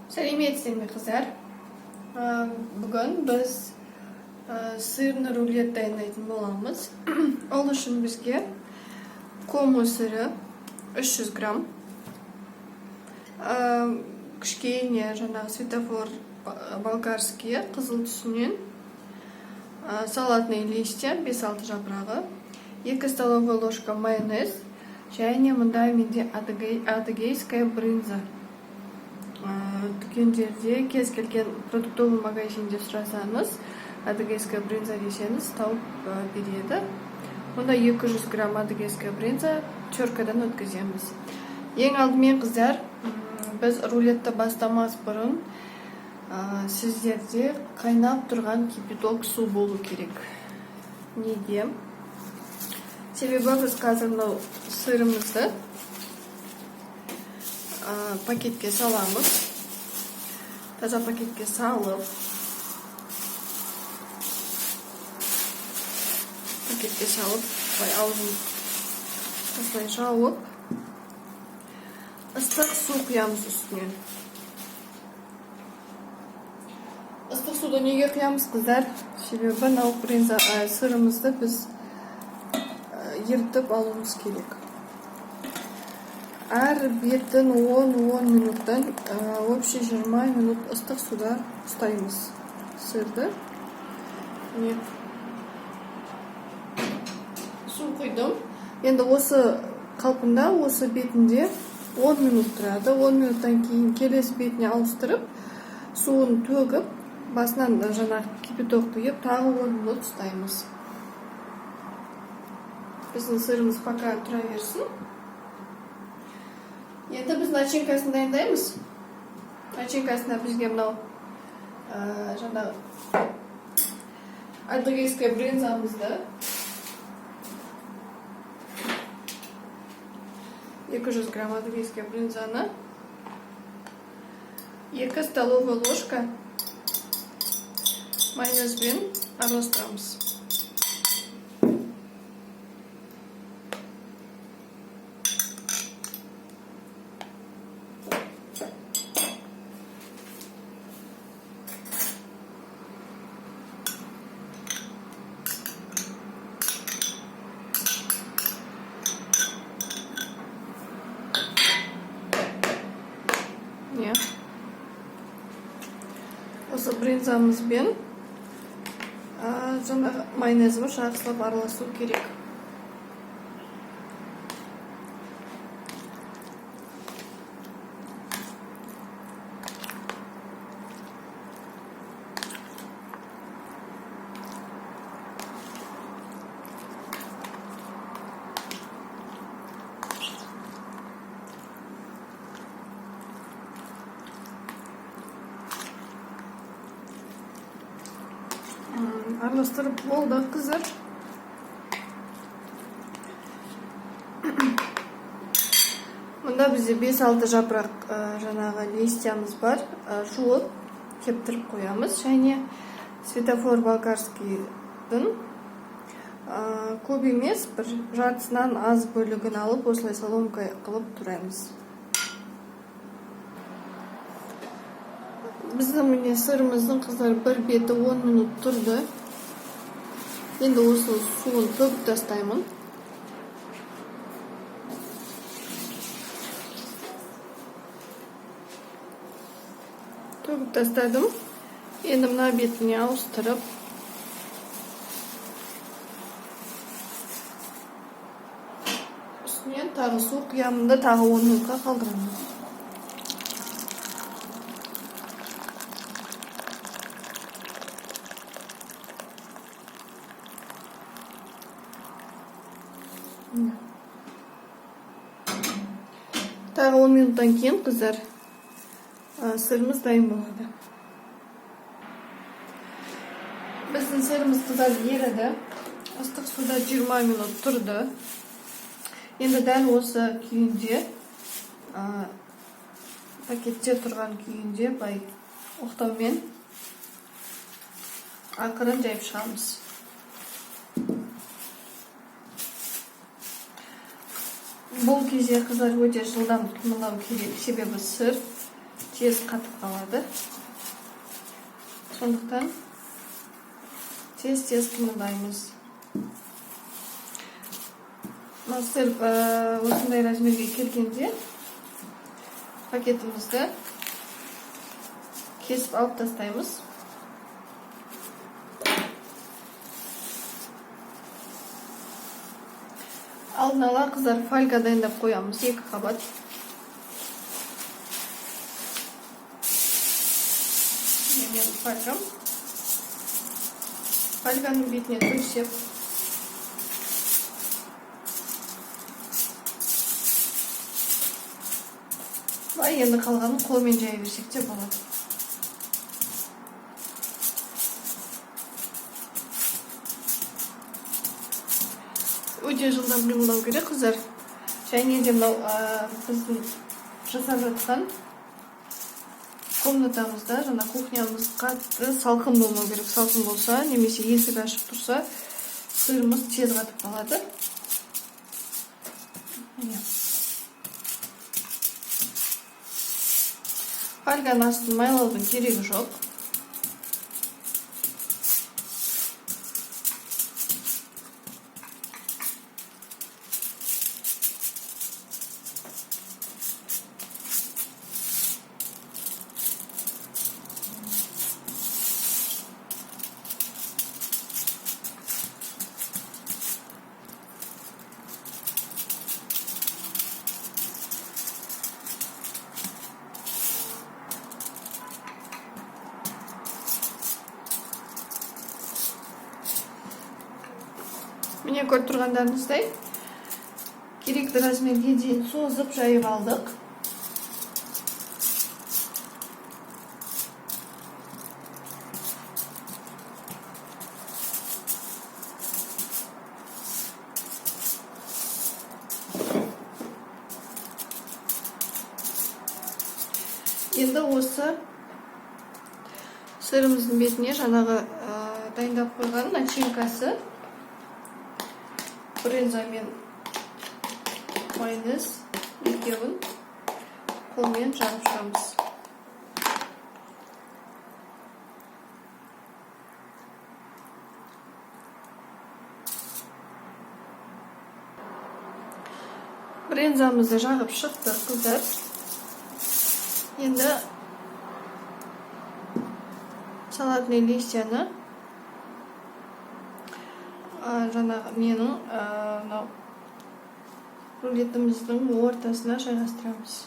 Сәлеметсіздер ме, қыздар? Бүгін біз сырный рулет дайындайтын боламыз. Ол үшін бізге комо сыры 300 грамм, кішкене жаңағы светофор болгарский қызыл түсінен, салатный листья 5-6 жапырағы, 2 столовая ложка майонез және мында менде адыгейская брынза. Дүкендерде, кез келген продуктовый магазинде сұрасаңыз, адыгейская брынза десеңіз, тауып береді. Мұнда 200 грамм адыгейская брынза, теркадан өткіземіз. Ең алдымен, қыздар, біз рулетті бастамас бұрын сіздерде қайнап тұрған кипяток су болу керек. Неге? Себебі біз қазір мынау сырымызды пакетке саламыз. Таза пакетке салып, былай аузын осылай жауып, ыстық су құямыз үстінен. Ыстық суды неге құямыз, қыздар? Себебі мынау брынза, сырымызды біз ерітіп алуымыз керек. Әр бетін 10-10 минуттан, общий 20 минут ыстық суда ұстаймыз сырды. Міне, су құйдым. Енді осы қалпында, осы бетінде 10 минут тұрады. 10 минуттан кейін келесі бетіне ауыстырып, суын төгіп, басынан жаңағы кипяток құйып, тағы 10 минут ұстаймыз. Біздің сырымыз пока тұра берсін. Енді біз начинкасын дайындаймыз. Начинкасына бізге мынау жаңағы адыгейская брынзамызды 200 грамм адыгейская брынзаны, 2 столовая ложка майонезбен араластырамыз. Міне, осы брынзамызбен жаңағы майонезіміз жақсылап араласу керек. Араластырып болдық, қыздар. Мұнда бізде 5-6 жапырақ жаңағы листьямыз бар, жуып кептіріп қоямыз және светофор болгарскийдің көп емес, бір жартысынан аз бөлігін алып, осылай соломка қылып тураймыз. Біздің, міне, сырымыздың, қыздар, бір беті 10 минут тұрды. Енді осы суын төгіп тастаймын. Төгіп тастадым. Енді мына бетіне ауыстырып, үстінен тағы су құямын да, тағы 10 минутқа қалдырамын. Міне. Тағы 10 минуттан кейін, қыздар, сырымыз дайын болады. Біздің сырымыз, қыздар, еріді. Ыстық суда 20 минут тұрды. Енді дәл осы күйінде, пакетте тұрған күйінде, былай оқтаумен ақырын жайып шығамыз. Бұл кезде, қыздар, өте жылдам қимылдау керек, себебі сыр Тез қатып қалады. Сондықтан тез-тез қимылдаймыз. Мына сыр осындай размерге келгенде пакетімізді кесіп алып тастаймыз. Алдын ала, қыздар, фольга дайындап қоямыз, 2 қабат. Менің фольгам. Фольганың бетіне төсеп, былай енді қалғанын қолмен жая берсек те болады. Өте жылдам қимылдау керек, қыздар. Және де мынау біздің жасап жатқан комнатамызда, жаңа кухнямыз қатты салқын болмау керек. Салқын болса немесе есік ашық тұрса, сырымыз тез қатып қалады. Міне. Фольганың астын майлаудың керегі жоқ. Міне, көріп тұрғандарыңыздай, керекті размерге дейін созып жайып алдық. Енді осы сырымыздың бетіне жаңағы дайындап қойған начинкасы, брынза мен майонез екеуін қолмен жағып шығамыз. Брынзамызды жағып шықтық, қыздар. Енді салатный листьяны жаңағы ненің, мынау рулетіміздің ортасына жайғастырамыз.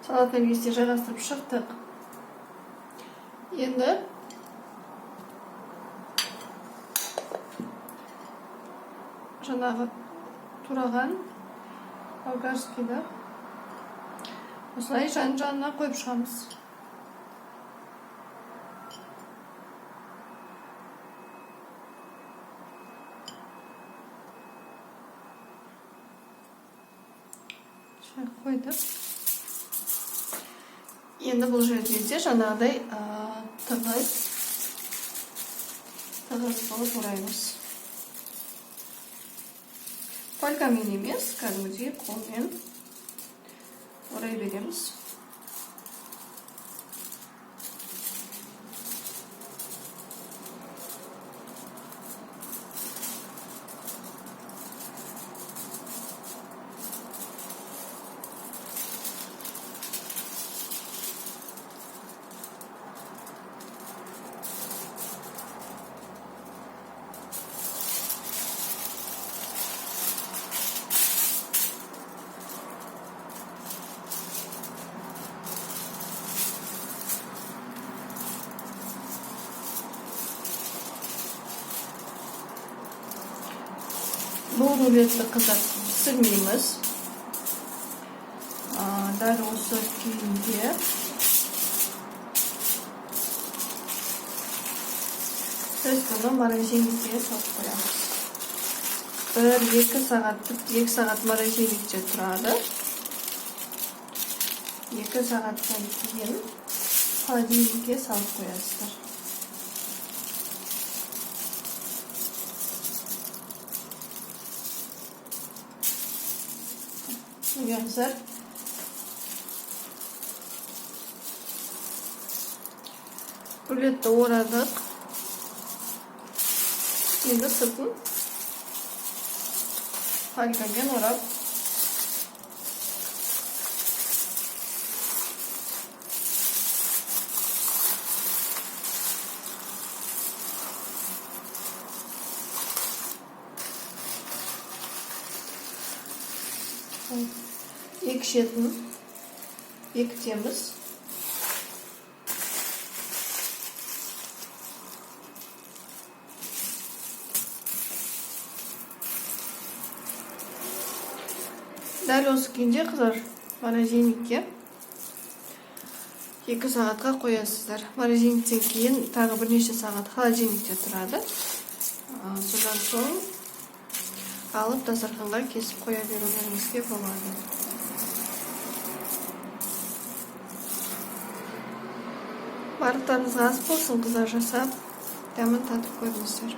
Салатный листья жайғастырып шықтық. Енді жаңағы тураған болгарскийді осылай жан-жағына қойып шығамыз. Осылай қойдық. Енді бұл жерде де жаңағыдай тығыз қылып ораймыз. Фольгамен емес, кәдімгідей қолмен орай береміз. Бұл рулетті, қыздар, пісірмейміз. Дәл осы күйінде біз бұны морозильникке салып қоямыз. 1-2 сағат, тіпті 2 сағат морозильникте тұрады. 2 сағаттан кейін холодильникке салып қоясыздар. Міне, қыздар, рулетті орадық. Енді сыртын фольгамен орап, екі шетін бекітеміз. Дәл осы күйінде, қыздар, морозильникке 2 сағатқа қоясыздар. Морозильниктен кейін тағы бірнеше сағат холодильникте тұрады. Содан соң алып, дастарханға кесіп қоя берулеріңізге болады. Барлықтарыңызға ас болсын, қыздар! Жасап, дәмін татып көріңіздер.